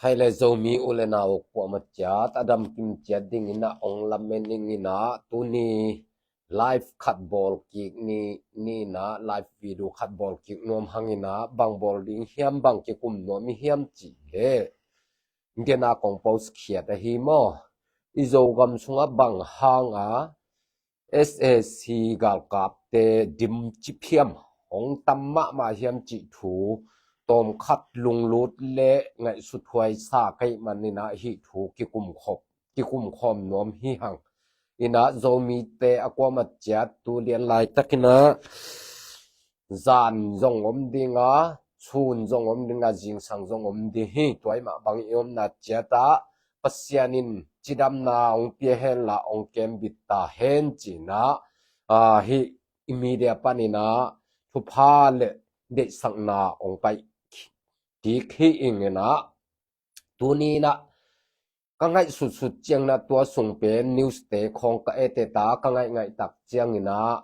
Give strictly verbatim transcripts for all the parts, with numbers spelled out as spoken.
Khai le Zomi u le nau kuamah ciat a damkim ciat dingin ah ong lamen ning in ah, tuni live khat bawl kik ni, ni in ah live video khat bawl kik nuam hang in ah, bang bawl ding hiam, bang kikum nuam i hiam cih le, gen a kong post khiat ahi maw. I Zogam sungah bang hang a SAC galkapte dimcip hiam, hong tam mahmah hiam cih thu tawmkhat lunglut le ngaihsut huai sa ka hih manin ah hih thu kikum khop, kikum khawm nuam hi hang. In ah Zomite a kuamah ciat tu lian laitak in ah zan zong om ding a, sun zong om ding a, zingsang zong om ding hi. Tua ahih mah bang i omna ciat ah Pasian in cidamna hong pia hen la, hong kembit ta hen ci in ah, ah, hih i media panin ah thupha le deihsakna hong pai kik hi ing in ah, tuni in ah ka ngaihsutsut ciangin ah tua sung pen newste khawng ka et et a, ka ngaihngaih tak ciangin ah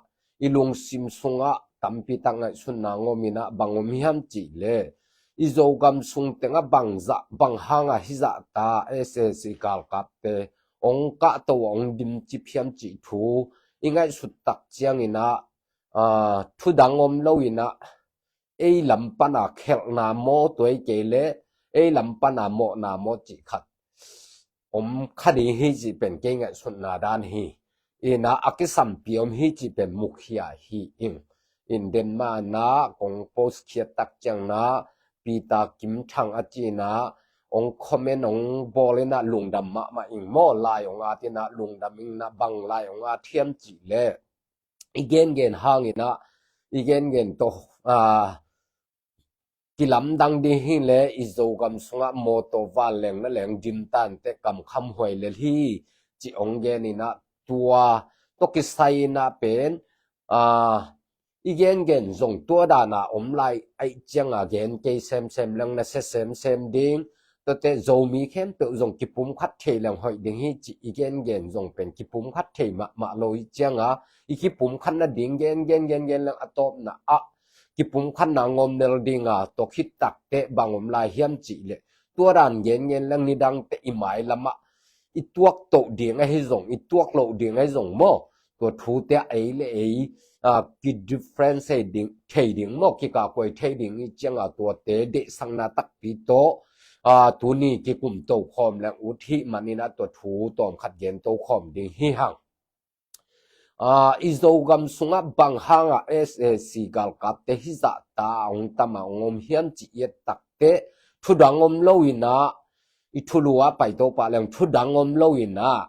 i lungsim sungah tampi tak ngaihsutna ngawm in ah, bang om hiam cih le, i Zogam sung tengah bang zah, bang hang a hizah ta SAC galkapte hong kahto a hong dimcip hiam cih thu i ngaihsut tak ciangin ah, ah, thu dang om lo in ah, ei lam pan a khelhna maw, tua hi kei le ei lam pan a mawhna maw cih khat om kha ding hi cih pen kei ngaihsutna dan hi. In ah a kisampi om hi cih pen mukhia hi ing. In den mah in ah kong post khiat tak ciangin ah Peter Kim Thang a ci in ah hong comment hong bawl in ah lungdam mahmah ing maw, lai hong at in ah lungdam ing in ah, bang lai hong at hiam cih le, i gengen hang in ah, i gengen tawh, ah, kilamdang ding hi le, i Zogam sungah mawtaw vanleng na leng dim tante kam kham huai lel hi cih hong gen in ah, tua tawh kisai in ah pen, ah, i gengen zong tua dan a om lai ahih ciang a gen kei semsem leng na sia semsem ding. Tuate Zomi khempeuh zong kipumkhat thei leng hoih ding hi cih i gengen zong pen kipumkhat thei mahmah lo hi ciang a, i kipumkhat nading gen gen gen gen leng a tawpna ah kipumkhatna ngawm nel ding a, tua khit takteh bang om lai hiam cih le, tua dan gen gen leng nidangte i mailam ah i tuak toh ding ahi zong, i tuak loh ding ahi zong maw, tua thute ah ei le ei, ah, ki difference thei ding, thei ding maw, kikakhuai thei ding i ciang a, tuate deihsakna takpi tawh, ah, tuni kikum to khawm leng ut hi manin ah tua thu tawmkhat gen to khawm ding hi hang. Ah, i Zogam sungah bang hang a SAC galkapte hizah ta a hong tam a hong om hiam cih i et takteh, thu dang om lo in ah, i thulu ah pai to pah leng thu dang om lo in ah,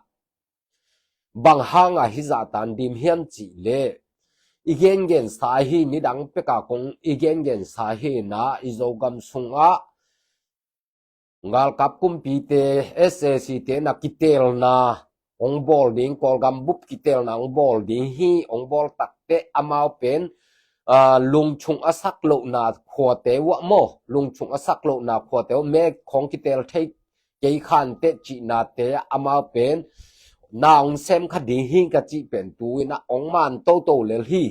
bang hang a hizah ta a dim hiam cih le, i gengen sa hi, nidang pek a kong i gengen sa hi in ah, i Zogam sungah galkap kumpite, SAC te na kitelna hong bawl ding, Kawlgam bup kitelna hong bawl ding hi, hong bawl takteh amau pen, ah, lungchung a sak lohna khuate uh ah maw, lungchung a sak lohna khuate uh, me khawng kitel thei kei khanteh cihnate ah amau pen na hong sem kha ding hi ka cih pen tu in ah hong man toto lel hi.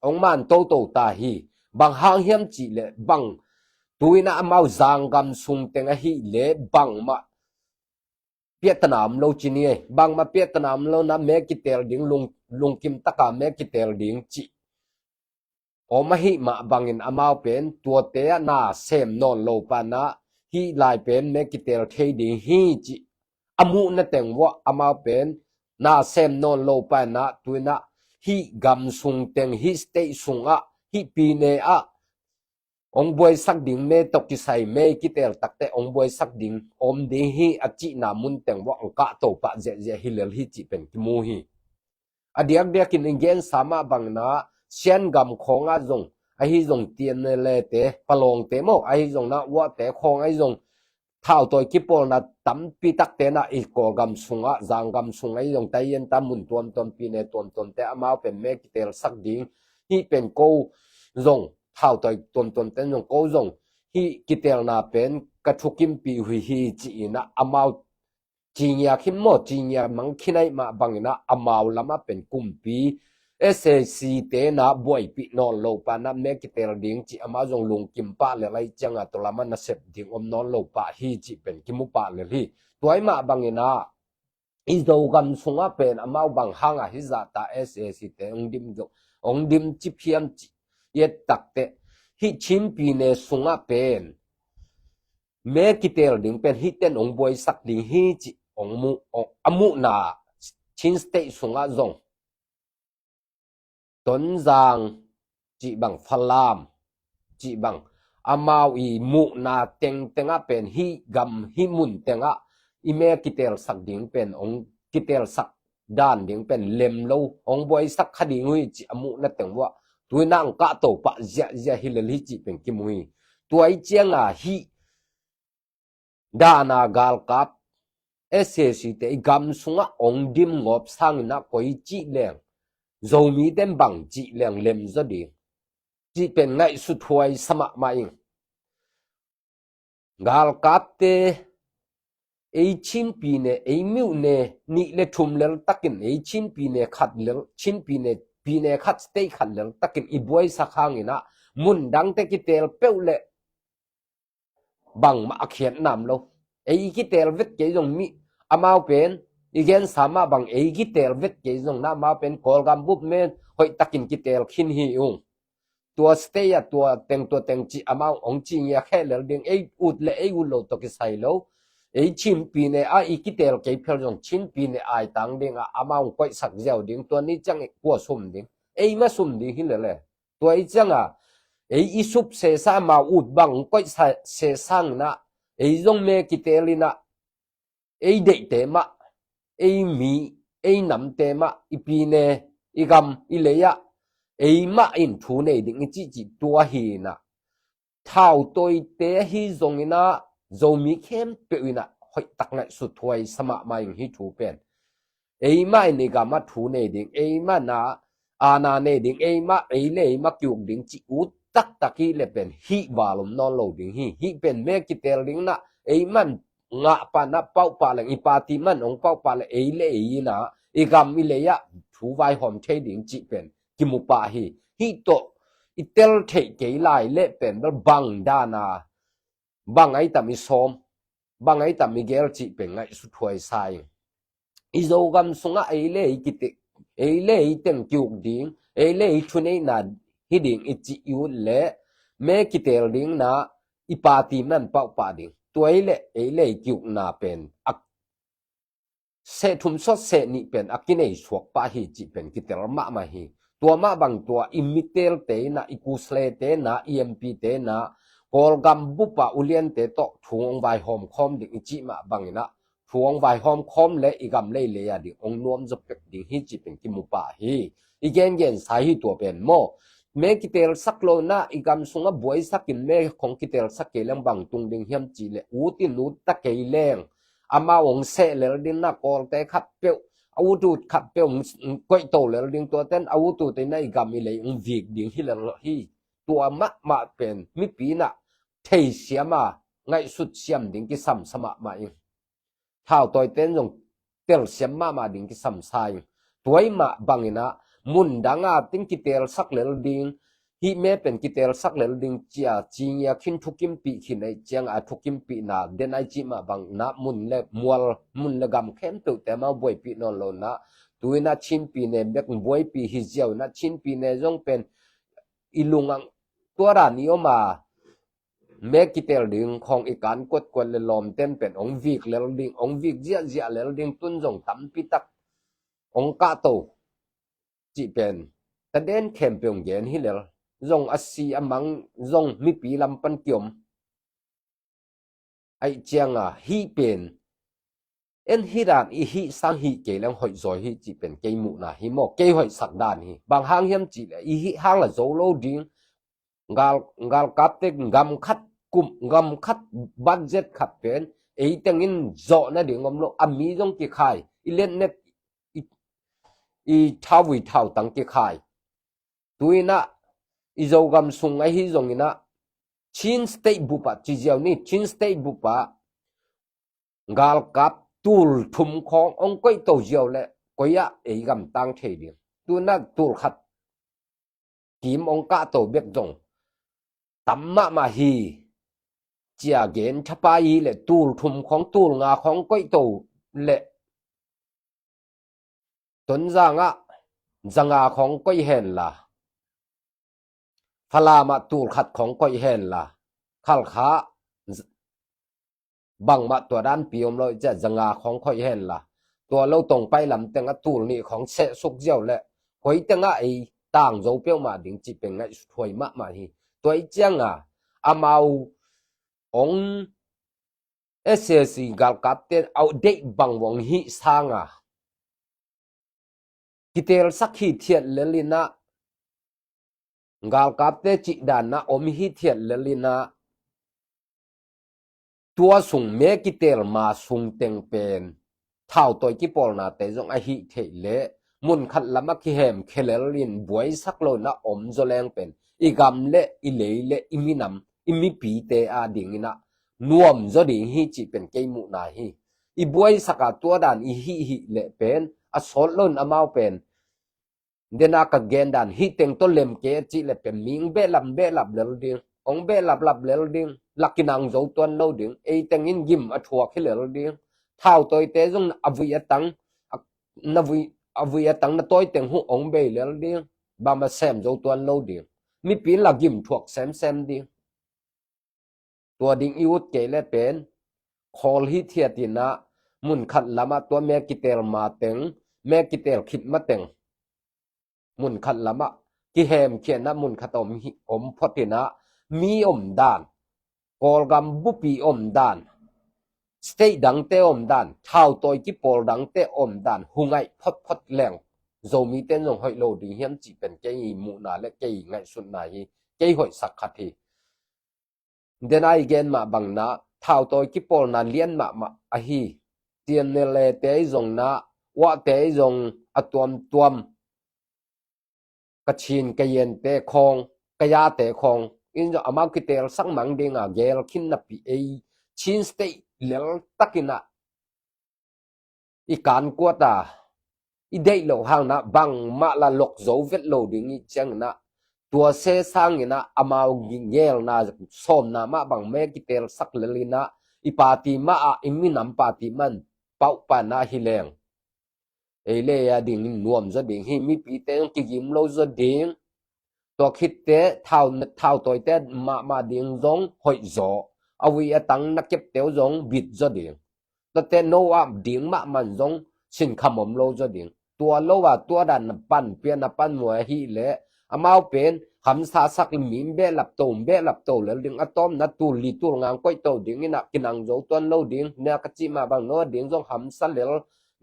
Hong man toto ta hi. Bang hang hiam cih le, bang tu in ah amau Zangam sung teng ahih le bangmah piahtana om lo ci ni ei. Bangmah piahtana om lo in ah me kitel ding, lung, lungkim tak a me kitel ding cih om ahih mah bangin amau pen tuate ah na sem nawn lo pa in ah, hih lai pen me kitel thei ding hi cih a muhna teng uh ah amau pen na sem nawn lo pa in ah, tu in ah hih gam sung teng, hih state sungah, hih pine ah hong buaisak ding, me tawh kisai me kitel takteh hong buaisak ding om ding hi a cihna mun teng uh ah hong kahto pah ziahziah hi lel hi cih pen kimu hi. A diakdiakin i gensa mah bangin ah, Shan gam khawng ah zong, ahi zong TNLA te, Palawngte maw, ahi zong na Uate khawng ahi zong, thautawi kipawlna tampi takte na i Kawlgam sungah, Zanggam sungah ahi zong, Taiyen ta mun tuamtuam, pine tuamtuamte amau pen me kitelsak ding, hih pen ko zong, thautawi tuamtuamte zong ko zong, hih kitelna pen ka thukimpih uh hi ci-in ah amau cingiak hi maw, cingiak mang khin ahih mah bangin ah amau lamah pen kumpi S A C te na buaipih nawn lo pah na me kitel ding cih amau zong lungkim pah lel ahih cianga tua lamah nasep ding om nawn lo pah hi cih pen kimu pah lel hi. Tua ahih mah bangin ah i Zogam sungah pen amau bang hangah hih zahta S A C te hong dim zo, hong dim cip hiam cih i et takteh hih Chin pyine sungah pen me kitel ding pen hihten hong buaisak ding hi cih hong muh, hong, a muhna Chin State sungah zong Tonzang cih bang, Falam cih bang, amau i muhna tengtengah pen hih gam hih mun tengah i me kitelsak ding pen hong kitelsak dan ding pen lem lo, hong buaisak kha ding uh hi cih a muhna teng uah tuinah hong kahto pah ziahziah hi lel hi cih pen kimu hi. Tua ahih cianga hih dana galkap S A C te i gam sungah hong dim ngawp sanginah koi cih leng Zomite in bang cih leng lemzaw ding cih pen ngaihsut huai sa mahmah ing. Galkapte ei Chin pyine, ei myone nih le thum lel takin ei Chin pyine khat lel, Chin pyine, pyine khat state khat lel takin i buaisak hanginah mun dangte kitel peuh le bangmah a khiat nam lo. Ei kitel vet kei zong mi amau pen i gensa mah bang ei kitel vet kei zong na amau pen Kawlgam bup men hoih takin kitel khin hi ung. Tua state ah tua teng tua teng cih amau hong ci ngiak heh lel ding, ei ut le ei ut lo tawh kisai lo. Ei Chin pyine ah i kitel kei phel zong Chin pyine aitang dingah amau hong koihsak ziau ding, tua ni ciang kua sum ding, ei mah sum ding hi lele. Tua i cianga ei i sup sesa amau ut bang koih sesang na ei zong me kitel inah ei deihte mah, ei mi, ei namte mah, i pyine, i gam, i lei ah ei mah in thu nei ding i cihcih tua hinah thautawite ahi zonginah Zomi khempeuh inah hoihtak ngaihsut huai sa mahmah ing hih thu pen. Eimah in i gamah thu nei ding, eimah na aana nei ding, eimah ei le eimah kiuk ding cih ut taktak hi le pen hih val om nawn lo ding hi. Hih pen me kitel ding na eimah in ngah pah na pauh pah leng i party mah in hong pauh pah le ei le ei inah i gam i lei ah thu vaihawm thei ding cih pen kimu pah hi. Hih tawh i tel theih kei lai le pen bel bang dana bang ai tam i sawm, bang ai tam i gel cih pen ngaihsut huai sa ing. I Zogam sungah ei le ei kitek, ei le ei teng kiuk ding, ei le ei thuneihna hi ding i cih i ut le me kitel ding na i party mah in pauh pah ding. Tua ei le ei le ei kiukna pen a seh thum sawt seh nih pen a kinei suak pah hi cih pen kitel mahmah hi. Tua mah bang tua i mitelte inah, i kuslete inah, i M P te inah, Kawlgam bupa uliante tawh thu hong vaihawm khawm ding i cih mah banginah thu hong vaihawm khawm le i gam leilei a ding hong nuam zaw pek ding hi cih pen kimu pah hi. I gengensa hi tua pen maw. Me kitelsak lo na i gam sungah buaisakin me khong kitelsak kei leng bang tung ding hiam cih le ut in ut ta kei leng amau hong seh lel ding na Kawlte khat peuh, a ut ut khat peuh hong koihto lel ding, tuaten a ut ut inah i gam i lei hong vik ding hi lel hi. Tua mahmah pen mipi inah theisiam a ngaihsut siam ding kisam sa mahmah ing. Thautawite in zong telsiam mahmah ding kisam sa ing. Tua i mah banginah mun danga ting kitelsak lel ding, hih me pen kitelsak lel ding cia ci ngiak khin thukimpih khin aih cianga a thukimpihna den ai cih mah banginah mun le mual, mun le gam khempeuhte amau buaipih nawn lo na. Tuinah Chin pyine bek buaipih hi ziau inah Chin pyine zong pen i lungah tua dan i om a me kitel ding khong i kan kuatkuat le lawmten pen hong vik lel ding, hong vik ziahziah lel ding, tun zong tampi tak hong kahto cih pen taden khempeuh hong gen hi lel. Zong a si a mang zong mipi lam pan kiom aih cianga hih pen en hih dan i hih sang hih kei leng hoih zaw hi cih pen kei muhna hi maw, kei hoihsak dan hi. Bang hang hiam cih le i hih hang la zo lo ding. Gal, galkapte gam khat kum, gam khat budget khat pen ei tengin zawh nading om lo, a mi zong kikhai, i letnet i, i thauvui thautang kikhai. Tuinah i Zogam sung ahi zonginah Chin State bupah ci ziau ni, Chin State bupah galkap tul thum khawng hong koihto ziau le koi-ah ei gamtang thei ding. tu-in ah tul khat kim ong kahto bek zong tam mahmah hi, ci-a gen thapai hi leh tul thum khawng tul nga khawng koihto leh Tonzang ah za nga khawng koih hen la, Falam ah tul khat khawng koih hen la, Khalkha bangmah tua danpi om lo i ciah za nga khawng koih hen la, tua lo tong pai lam teng ah tul nih khawng sehsuk ziau leh koi teng ah ei tang zo peuhmah ding cih pen ngaihsut huai mahmah hi. Tua i ciang a amau ong S A C galkapte a deih bang ong hih sang a kitelsak hithiat lel in ah, galkapte cih dan ah om hithiat lel in ah, tua sung me kitel ma sung teng pen thautawi kipawlnate zong a hih theih leh mun khat lam ah kihemkhia lel in buaisak lo in ah om zaw leng pen i gam leh i lei leh i minam, i mipite a ding in ah nuam zaw ding hi cih pen kei muhna hi. I buaisak a tua dan i hih hih leh pen a sawt lo in amau pen, den a ka gen dan hih teng tawh lem kei a cih leh pen mi ong behlap behlap lel ding, ong behlap lap lel ding, la kinang zo tuan lo ding, ei teng in gim a thuak hi lel ding. Thautawite zong a vui a tang, a, na vui, a vui a tang na tawi teng huh ong bei lel ding, bang mah sem zo tuan lo ding. Mipi in la gim thuak semsem ding. Tua ding i ut kei leh pen khawl hithiat in ah, mun khat lam ah tua me kitel ma teng, me kitel khit ma teng, mun khat lam ah kihemkhia in ah mun khat om hi, om phot in ah, mi om dan, Kawlgam bupi om dan, state dangte om dan, thautawi kipawl dangte om dan hu ngaih photphot leng Zomite in zong hoih lo ding hiam cih pen kei muhna leh kei ngaihsutna hi. Kei hoihsak khat hi. Den a i gen mah bang in ah thautawi kipawlna lian mahmah ahi. T N L A te i zong in ah, uah te i zong a tuamtuam, Kachin, Kayin te khawng, Kaya te khawng in zong amau kitelsak mang ding a gel khin napi ei Chin State lel tak in ah i kankuat a, i deih loh hang in ah bangmah la lok zo vet lo ding i ciang in ah, tua se sang in ah amau gelna sawmna mah bang me kitelsak lel in ah, i party mah ah, i minam party mah in pauh pan ah hi leng, ei leh ei a ding in nuam zaw ding hi. Mipite zong kigim lo zaw ding. Tua khit teh thau, thautawite mahmah ding zong hoih zaw. A vui a tang na kepte uh zong bit zaw ding. Tuate no a ding mahmah in zong sinkham om lo zaw ding. Tua lo a tua dan na panpih a na panmuh ahih leh amau pen hamsa sak leh mi behlap to, behlap to lel ding. A tawpna tul li tul nga koih to ding in ah kinang zo tuan lo ding. Nia ka cih mah bang no a ding zong hamsa lel,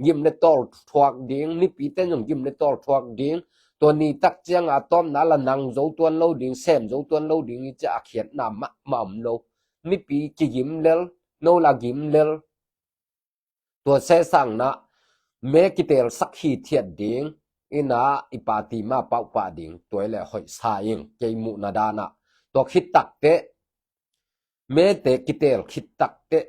gim leh tawl thuak ding, mipite in zong gim leh tawl thuak ding. Tua ni tak ciang a tawpna la nang zo tuan lo ding, sem zo tuan lo ding i ciah a khiatna mahmah om lo. Mipi kigim lel, no la gim lel. Tua se sang in ah me kitelsak hithiat ding in ah i party mah pauh pah ding, tua i leh hoih sa ing kei muhna dan ah. Tua khit tak teh mete kitel khit tak teh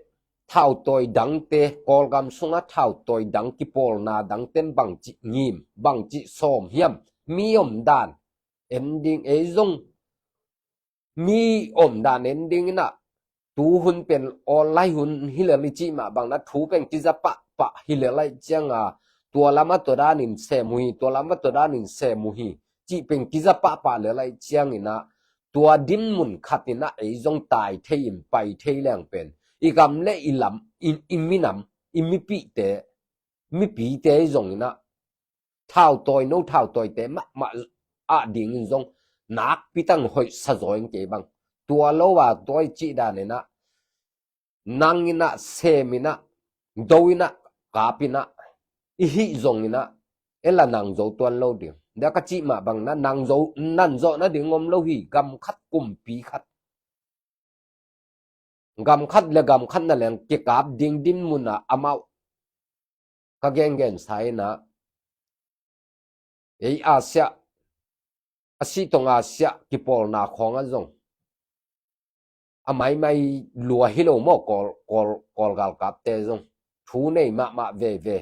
thautawi dangte, Kawlgam sung a thautawi dang kipawlna dangte in bangci ngim, bangci sawm hiam, mi om dan en ding, ei zong mi om dan en ding in ah, tu hun pen online hun hi lel i cih mah bang in ah thu pen kiza pahpah hi lel ahih ciang a, tua lam ah tua dan in sem uh hi, tua lam ah tua dan in sem uh hi cih pen kiza pahpah lel ahih ciang in ah, tua dinmun khat in ah ei zong tai thei in pai thei leng pen i gam leh i lam, i, i minam, i mipite, mipite i zong in ah thautawi, no thautawite mahmah a ding in zong nakpi tak in hoih sa zaw ing kei bang. Tua lo a tua i cih dan in ah nang in ah, sem in ah, do in ah, kap in ah i hih zong in ah, ei la nang zo tuan lo ding. Nia ka cih mah bang in ah nang zo, nang zawh nading om lo hi. Gam khat, kumpi khat, gam khat leh gam khat na leng kikap ding dinmun ah amau ka gengen sa in ah, ei Asia, a sih tong Asia kipawlna khawng ah zong a maimai lua hi lo maw, Kawl, Kawl, Kawl galkapte zong thu nei mahmah veve.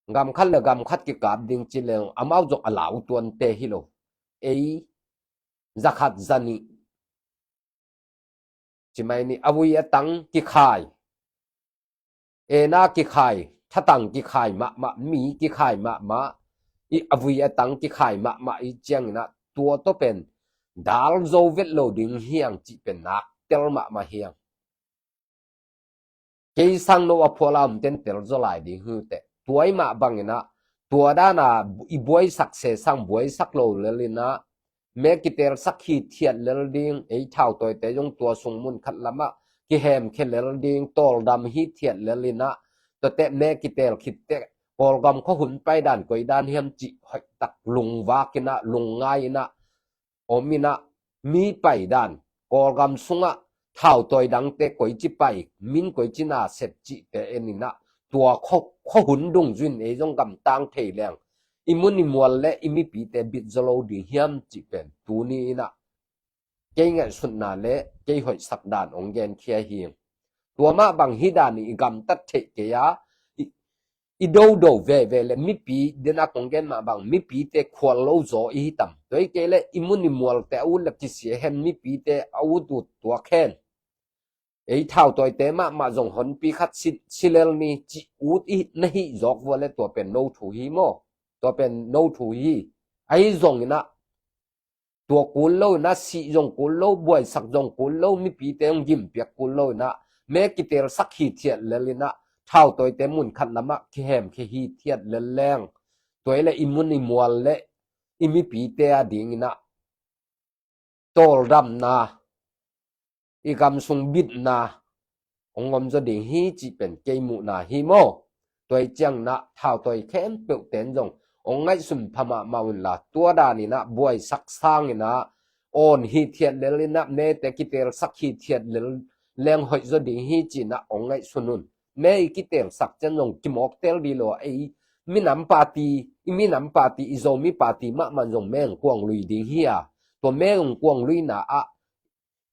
Gam khat le gam khat kikap ding ci leng amau zong a lau tuante hi lo. Ei zakhat zanih ci mai ni, a vui a tang kikhai, ena kikhai, thatang kikhai mahmah, mi kikhai mahmah, i a vui a tang kikhai mahmah i ciangin ah tua tawh pen dal zo vet lo ding hiang cih pen nak tel mahmah hiang. Kei sang no a phual a om ten tel zaw lai ding hi uh teh. Tua i mah bangin ah, tua dan a i buaisak se sang buaisak lo lel in ah, me kitelsak hithiat lel ding, ei thautawite zong tua sung mun khat lamah kihemkhia lel ding, tawldam hithiat lel in ah, tuate me kitel khit teh Kawlgam khua hun pai dan koi dan hiam cih hoihtak lungvak in ah, lungngai in ah, om in ah, mi pai dan, Kawlgam sungah thautawi dangte koici pai, min koici na sep cihte en in ah, tua khua, khua hun dungzui in ei zong gamtang thei leng, i mun i mual le i mipite bit zaw lo ding hiam cih pen tuni in ah kei ngaihsutna le kei hoihsak dan hong genkhia hi. Tua mah bang hi dan i gamtat theih kei a, i, i dodo veve le mipi, den a kong gen mah bang, mipite khual lo zaw i hi tam. Tua hi kei le i mun i mualte a ut le kisia hen, mipite a ut ut tuak hen. Ei thautawite mahmah zong honpi khat si, si lel ni cih ut i na hih zawk vua le tua pen no thu hi maw? Tua pen no thu hi. Ahi zongin ah, tua kul lo in ah, sih zong kul lo, buaisak zong kul lo, mipite hong gimpiak kul lo in ah, me kitelsak hithiat lel in ah, thautawite mun khat lamah kihemkhia hithiat lel leng, tua hi le i mun i mual le i mipite a ding in ah tawldamna, i gam sung bitna hong om zaw ding hi cih pen kei muhna hi maw? Tua hi ciangin ah thautawi khempeuhte in zong hong ngaihsun pha mahmah un la, tua dan in ah buaisak sang in ah, awn hithiat lel in ah, mete kitelsak hithiat lel leng hoih zaw ding hi ci in ah hong ngaihsun un. Me i kitelsak ciang zong kimawk tel dih lo a, ei minam party, i minam party, i Zomi party mahmah zong me hong kuang lui ding hi a, tua me hong kuang luina ah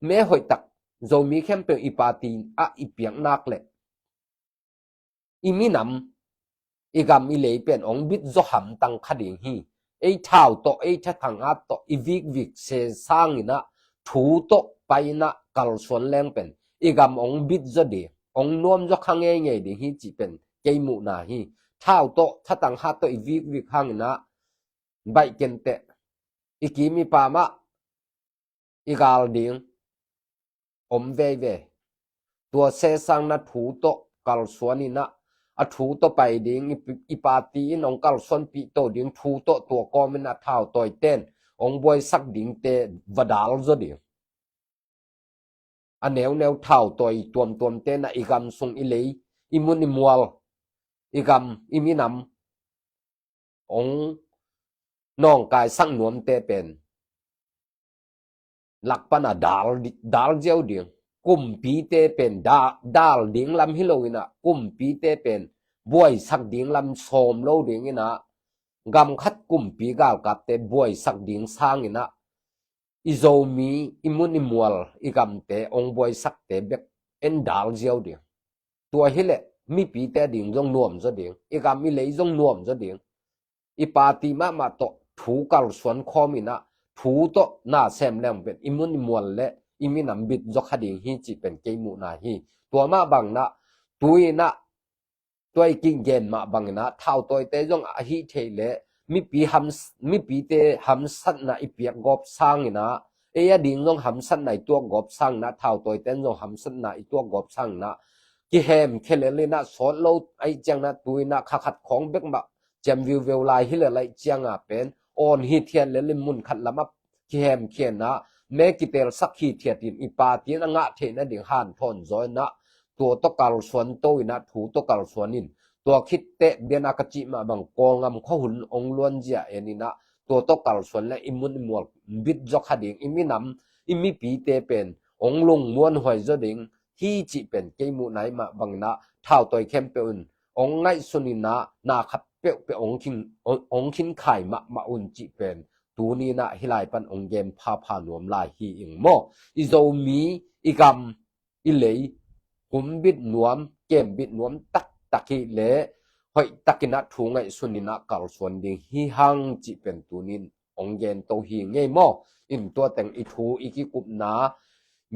me hoihtak Zomi khempeuh i party ah i piak nak leh, i minam, i gam i lei pen hong bit zaw hamtang kha ding hi. Ei thau tawh, ei thatang at tawh i vikvik se sang in ah, thu tawh pai in ah kalsuan leng pen i gam hong bit zaw ding, hong nuam zaw kha ngeingei ding hi cih pen kei muhna hi. Thau tawh, thatang at tawh i vikvik hang in ah, baih ken teh, i kim i pam ah i gal ding om veivei. Tua se sang in ah thu tawh kalsuan in ah, a thu tawh pai ding, i, i party in hong kalsuanpih to ding thu tawh tua kawm in ah thautawite in hong buaisak dingte va dal zaw ding. A neuneu thautawi tuamtuamte in ah i gam sung i lei, i mun i mual, i gam, i minam hong nawngkaisak nuamte pen lak pan a dal, dal ziau ding. Kumpite pen da, dal ding lam hi lo in ah, kumpite pen buaisak ding lam sawm lo ding in ah, gam khat kumpi galkapte buaisak ding sang in ah, i Zomi, i mun i mual, i gamte hong buaisakte bek en dal ziau ding. Tua hi leh mipite a ding zong nuam zaw ding, i gam i lei zong nuam zaw ding. I party mahmah tawh thu kalsuan khawm in ah, thu tawh na sem leng pen i mun i mual le i minam bit zaw kha ding hi cih pen kei muhna hi. Tua mah bang in ah, tu in ah, tua i kigen mah bang in ah, thautawite zong a hih theih leh mipi ham, mipite hamsatna i piak gawp sang in ah, ei a ding zong hamsatna i tuak gawp sang in ah, thautawite in zong hamsatna i tuak gawp sang in ah, kihemkhia lel in ah, sawt lo ahih ciang in ah, tu in ah kha khat khawng bek mah ciam viuveu lai hi lel ahih ciang a pen, awn hithiat lel in mun khat lamah kihemkhia in ah, me kitelsak hithiat in i party in a ngah theih nading hanthawn zaw in ah, tua tawh kalsuan to in ah, thu tawh kalsuan in. Tua khit teh biana ka cih mah bang Kawlgam khua hun hong luanzia en in ah, tua tawh kalsuan le i mun i mual bit zaw kha ding, i minam, i mipite pen hong lungmuanhuai zaw ding hi cih pen kei muhna i mah bang in ah, thautawi khempeuh in hong ngaihsun in ah, na khat peuhpeuh hong khin, hong, hong khinkhai mahmah un cih pen tuni in ah hih lai pan hong gen phapha nuam lai hi ing maw? I Zomi, i gam, i lei humbit nuam, kembit nuam taktak hi leh, hoih takin ah thu ngaihsun in ah kalsuan ding hi hang cih pen tunin hong gen to hi ngei maw. In tua teng i thu i kikupna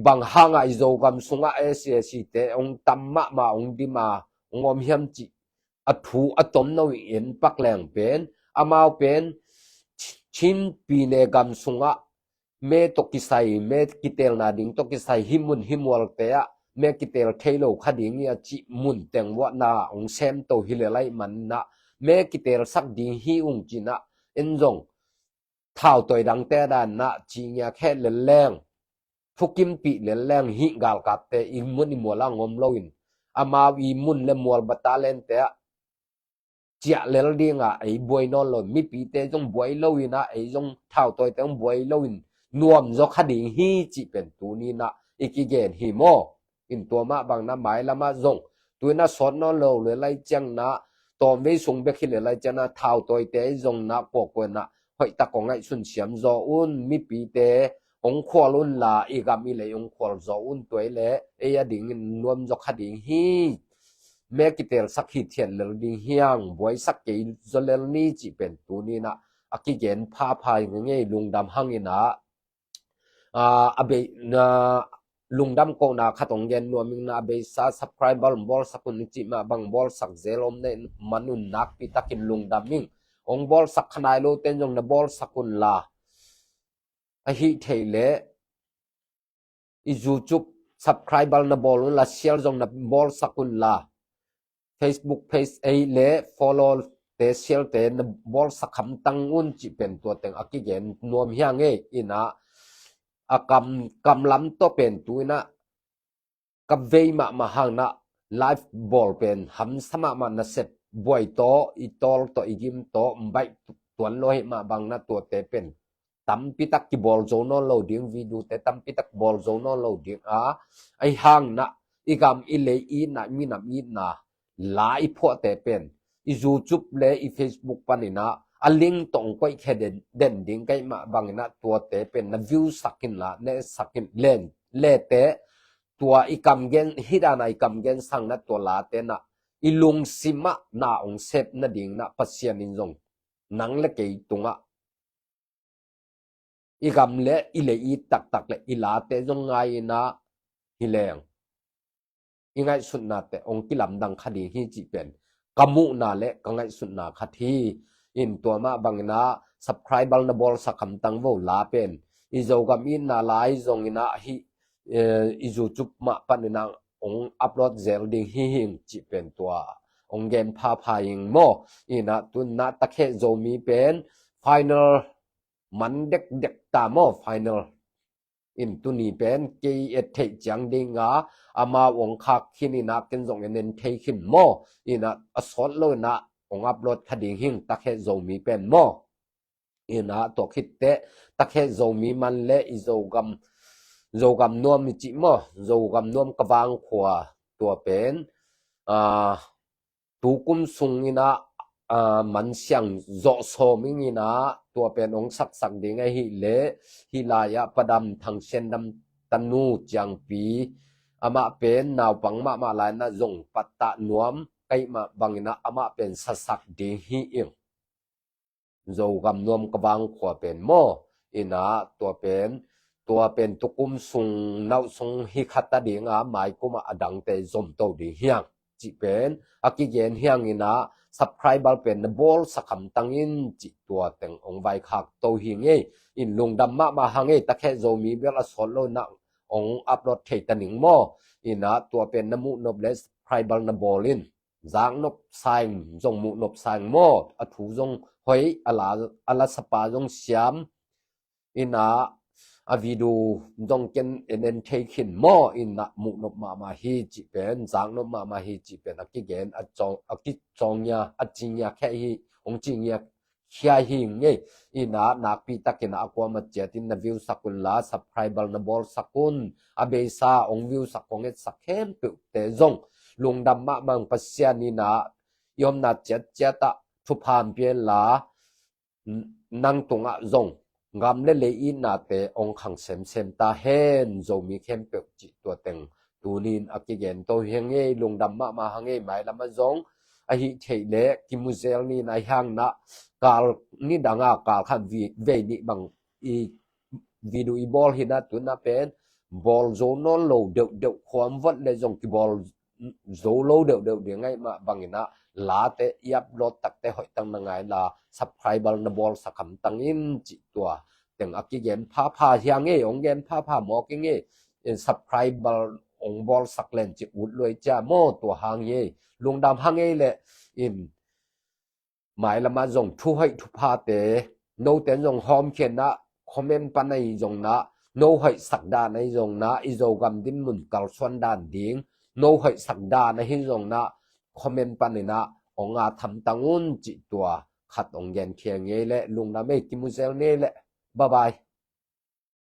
bang hangah i Zogam sungah S A C te hong tam mahmah hong dim a hong om hiam cih a thu a tomno i en pak leng pen amau pen Chin pine gam sungah me tawh kisai, me kitelna ding tawh kisai hi mun hi mualte ah me kitel thei lo kha ding hi a cih mun teng vuahna hong sem to hi le laih manah me kitelsak ding hi ung cinah en zong thautoi dangte danah ci ngiak heh lel leng thukimpih lel leng hih galkapte i mun i mual ah ngom loin amau i mun le mual batalente ah ciah lel dingah ei buai nawn lo, mipite zong buai loinah ei zong thautoite zong buai loin nuam zaw kha ding hi cih pen tuninah i kigen hi maw. In tua mah bangna mailamah zong tuinah sawt nawn lo le lai ciangnah tawmvei sung bek hi le lai ciangnah thautawite zong na kuakuanah hoihtak kong ngaihsun siam zaw un, mipite hong khual unla i gam i lei hong khual zaw un, tuai le ei a dingin nuam zaw kha ding hi. Me kitelsak hi thian lel ding hiang, buaisak kei zaw lel ni cih pen tuninah a kigen phapha ngei lungdam hanginah a bei na lungdam kohna khat hong gen nuam ing na, a beisa subscriber bawlsak un i cih mah bang bawlsak zel om ne man un nakpi takin lungdam ing. Hong bawlsak khanai loten zong na bawlsak unla, ahi thei leh i YouTube subscriber na bawl unla, share zong na bawlsak unla, Facebook page ei le follow te share te na bawlsak hamtang un cih pen tua teng a kigen nuam hiang ei. Inah a kam, kamlam tawh pen tuinah ka vei mahmah hangnah live bawl pen hamsa mahmah, nasep buai tawh i tawl tawh i gim tawh baih tuan lo hei mah bangnah tuate pen tampitak kibawl zo nawn lo ding, video te tampitak bawl zo nawn lo ding a, ahi hangnah i gam i lei itna, i minam itna la i phuahte pen i YouTube le i Facebook paninah a link tawh hong koihkhia den, den ding ka hih mah banginah tuate pen na view sak inla, ne sak in len lete tua i kamgen hidana i kamgen sangnah tua latenah i lungsimah na hong sep nadingnah Pasian in zong nang le kei tungah i gam le i lei it taktak le i late zong ngai inah hi leng i ngaihsutnate hong kilamdang kha ding hi cih pen ka muhna le ka ngaihsutna khat hi. In tua mah banginah subscriber na bawlsak hamtang vo la pen i Zogam itna lai zonginah hih eh, i YouTube mah paninah hong upload zel ding hi hing cih pen tua hong gen phapha ing maw. Inah tunah takheh Zomi pen final man dekdek ta maw, final. In tuni pen kei et theih ciang dinga amau hong khak khin inah ken zong en en thei khin maw. Inah a sawt lo inah hong upload kha ding hing takheh Zomi pen maw. Inah tua khitteh takheh Zomi man le i Zogam, Zogam nuam i cih maw, Zogam nuam ka vangkhua tua pen ah, tukum sunginah ah, mansiang zawh sawm inginah tua pen hong saksak ding ahi le hih lai-ah Padam Thang Sian Dam tanu ciangpi amah pen naupang mahmah lainah zong pattah nuam ka hih mah banginah amah pen sasak ding hi ing. Zogam nuam ka vangkhua pen maw. Inah tua pen, tua pen tukum sung nauh sung hi khat a dinga maikumah a dangte zomto ding hiang cih pen a kigen hiang inah subscriber pen na bawlsak hamtang in cih tua teng hong vaikhak to hi ngei. In lungdam mahmah hang ei, takheh Zomi bel a sawt lo inah hong upload thei ta ning maw. Inah tua pen na muhnop le subscriber na bawl in zaknop saing zong muhnop saing maw, a thu zong hoih, a la, a la sapa zong siam. Inah a video zong ken en en thei khin maw. Inah muhnop mahmah hi cih pen, zaknop mahmah hi cih pen a kigen, a cawng, a kicawng ngia, a ci ngia kheh hi, hong ci ngia khia hi ngei. Inah nakpi takin a kuamah ciatin na view sak unla, subscriber na bawlsak un. A beisa hong view sak, hong etsak khempeuhte zong lungdam mahmah, Pasian inah i omna ciatciatah thupha hong pia inla, nang tungah zong gam le lei itnate hong khang semsem ta hen. Zomi khempeuh cih tua teng tunin a kigen to hi ngei. Lungdam mahmah hang ei. Mailamah zong ahi theih leh kimu zel ni in, ahi hangin ah kal ni dang a kal khat vei nih bang i video i bawl hi in ah, tu in ah pen bawl zo nawn lo deuhdeuh, khuam vot leh zong kibawl zo lo deuhdeuh ding ahih mah bangin ah late i upload takte hoih tak na ngai inla subscriber na bawlsak hamtang in cih tua teng a kigen phapha hi ing ei, hong gen phapha mawk ing ei. Subscriber hong bawlsak len cih ut lua ei cia maw, tua hang hi ei. Lungdam hang ei leh in mailam ah zong thu hoih thuphate note in zong hawmkhia in ah, comment pan ahi zongin ah, no hoihsak dan ahi zongin ah, i Zogam dinmun kalsuan dan ding no hoihsak dan ahi zongin ah comment panin ah hong at hamtang un cih tua khat hong genkhia ing ei leh. Lungdam ei, kimu zel ni ei leh. Bye bye.